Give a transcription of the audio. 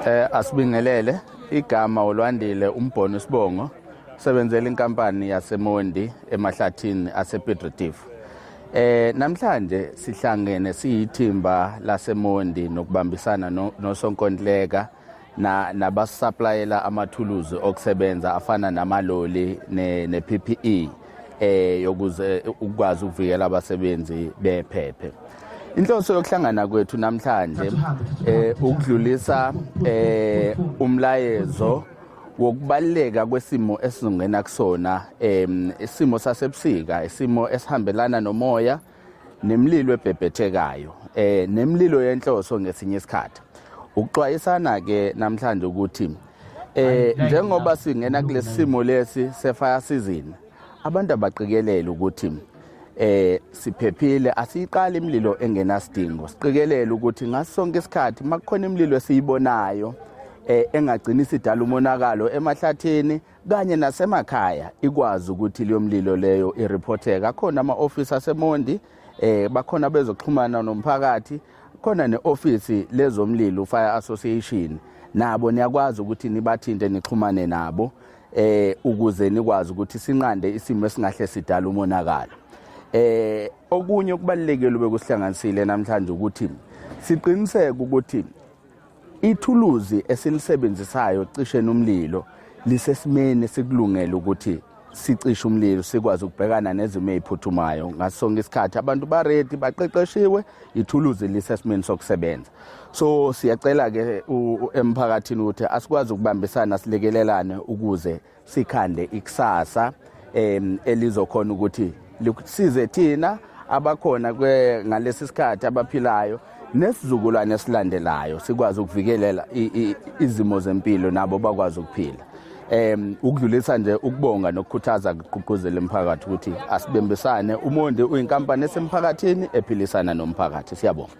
Asibingelele igama uLwandile uMbhono isibongo sebenzela inkampani yaseMondi emahlathini asePiet Retief. Namhlanje sihlangene siyithimba laseMondi nokubambisana nosonkontileka na nabasuppliela amathuluzi okusebenza afana namaloli ne PPE yokuze ukwazi ukuvikela abasebenzi bephephe. Inhloso yokuhlangana kwethu namhlanje ukudlulisa umlayezo wokubaluleka kwesimo esizongena kusona, isimo sasebusika, isimo esihambelana nomoya nemililo ebhebhethekayo, nemililo yenhloso ngesinye isikhathi. Ukuxwayisana ke namhlanje ukuthi njengoba singena kulesimo lesi se-fire season, abantu abaqikelele ukuthi siphephile, asiyiqali imililo engenasidingo. Siqikelele ukuthi ngaso sonke isikhathi makukhona imililo esiyibonayo engagcina isidala umonakalo emahlathini kanye nasemakhaya, ikwazi ukuthi leyo mlilo leyo ireporteka. Khona ama-ofisi aseMondi, bakhona bezoxhumana nomphakathi, khona ne-ofisi lezomlilo, Fire Association, nabo niyakwazi ukuthi nibathinte, nixhumane nabo ukuze nikwazi ukuthi sinqande isimo esingahle sidala umonakalo. Okunye okubalulekile bekusihlanganisile namhlanje ukuthi siqiniseke ukuthi ithuluzi esilisebenzisayo cishe umlilo lisesimeni sikulungela ukuthi sicishe umlilo, sikwazi ukubhekana nezimo eziphuthumayo ngaso sonke isikhathi. Abantu ba-ready, baqeqeshiwe, ithuluzi lisesimeni sokusebenza. So siyacela ke emphakathini ukuthi asikwazi ukubambisana, silekelelane ukuze sikhande ikusasa elizokhona ukuthi lisize thina abakhona ngalesi sikhathi abaphilayo nesizukulwane esilandelayo, sikwazi ukuvikelela izimo zempilo nabo bakwazi ukuphila. Ukudlulisa nje ukubonga nokukhuthaza, kugqugquzela emphakathi ukuthi asibembisane. Umondi uyinkampani esemphakathini ephilisana nomphakathi. Siyabonga.